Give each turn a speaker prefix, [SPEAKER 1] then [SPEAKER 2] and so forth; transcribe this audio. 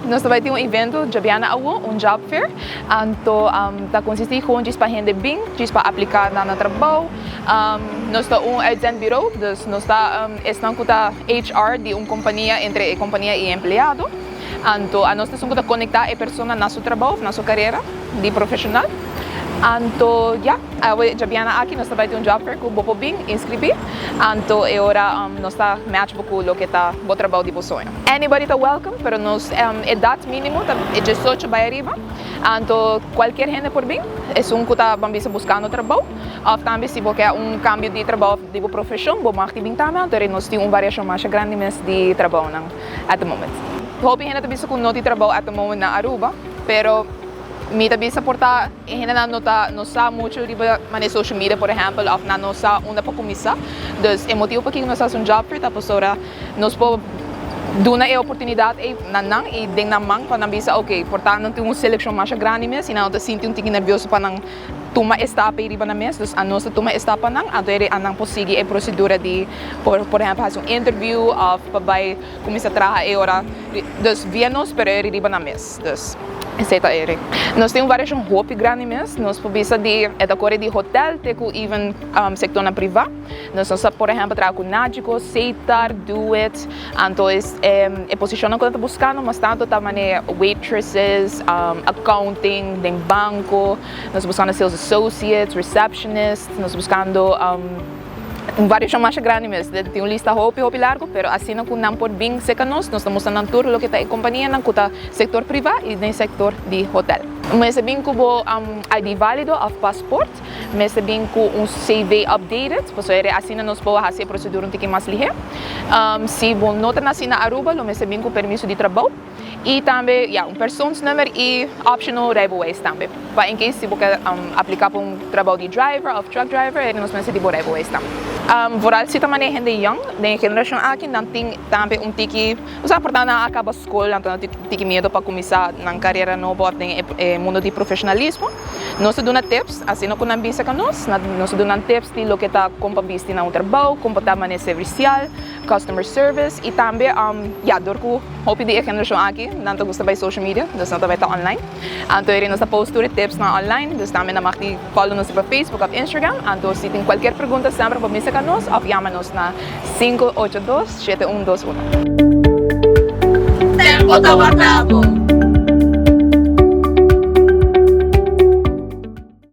[SPEAKER 1] Nos ta bay tin un evento djabiana awo, un job fair. Anto ta consisti gewoon djis pa hende bin, djis pa aplica na nan trabou. Nos ta un uitzendbureau, dus nos ta esnan cu ta HR di un compania entre e compania y e empleado. Anto anos ta esun cu ta conecta e persona na su trabou of na su carera di profesional. Anto ya, awe djabiana aki nos ta bai tin un job fair cu bo por bin inscribi. Anto e ora nos ta match bo cu loke ta bo trabou di bo soño. Anybody ta welcome, pero nos edad minimo ta e 18 bai ariba. Anto cualkier hende por bin, esun cu ta ban bisa buscando trabou of tambe si bo ke un cambio di trabou of di bo profesion bo mag di bin tambe. Anto nos tin un variacion masha grandi mes di trabounan at the moment. Hopi hende ta bisa cu no tin trabou at the moment na Aruba, pero mi ta bisa por ta e hendenan no ta no sa mucho riba manera social media por ehempel of nan no sa unda pa cuminsa. Dus e motibo pakico nos ta haci un job fair ta pasobra nos por duna e oportunidad ey na nan y den nan man pa nan bisa ok por ta nan tin un seleccion masha grandi mes y nan no ta sinti un tiki nervioso pa nan tuma e stap ey riba nan mes. Dus anos ta tuma e stap pa nan anto ey nan por sigui e procedura di por por ehempel haci un interview of pa bay cuminsa traha e ora. Dus via nos pero ey riba nan mes. Dus esey ta ey. Nos tin un variacion hopi grandi mes. Nos por bisa di e ta core di hotel te cu even sectornan priva. Nos nos ta por ehempel traha cu Nagico, Setar, Do It. Anto es e posicionnan cu nan ta buscando mas tanto ta manera waitresses, accounting den banco. Nos ta buscando sales associates, receptionists. Nos ta buscando un variacion masha grandi mes. Tin un lista hopi hopi largo pero asina cu nan por bin cerca nos, nos ta mustra nan tur loke ta e companianan cu ta sector priva y den sector di hotel. Mester bin cu bo ID valido of paspoort. Mester bin cu un CV updated, pasobra asina nos por haci e procedura un tiki mas lihe. Si bo no ta naci na Aruba, lo mester bin cu permiso di trabou y tambe ya un persoonsnummer y optional rijbewijs tambe. Pa in case si bo ke aplica pa un trabou di driver of truck driver, e nos mester di bo rijbewijs tambe. Vooral si ta manera hende young, den e generacion aki nan tin tambe un tiki, osea por ta nan a caba scol, nan ta tiki miedo pa cuminsa nan carera nobo of den e mundo di profesionalismo. Nos ta duna tips, asina ku nan bisa ka nos, nos ta duna nan tips di loke ta kon pa bisti na un trabou, kon pa ta manera servisial, customer service i tambe ya dor ku hopi di e generashon aki nan ta gusta bai social media, dus nan ta bai ta online. Anto eri nos ta post tur e tipsnan online, dus tambe nan mag di follow nos riba Facebook òf Instagram. Anto si tin kualkier pregunta semper por bisa ka nos òf yama nos na 582 7121.
[SPEAKER 2] Tempo ta warda bo!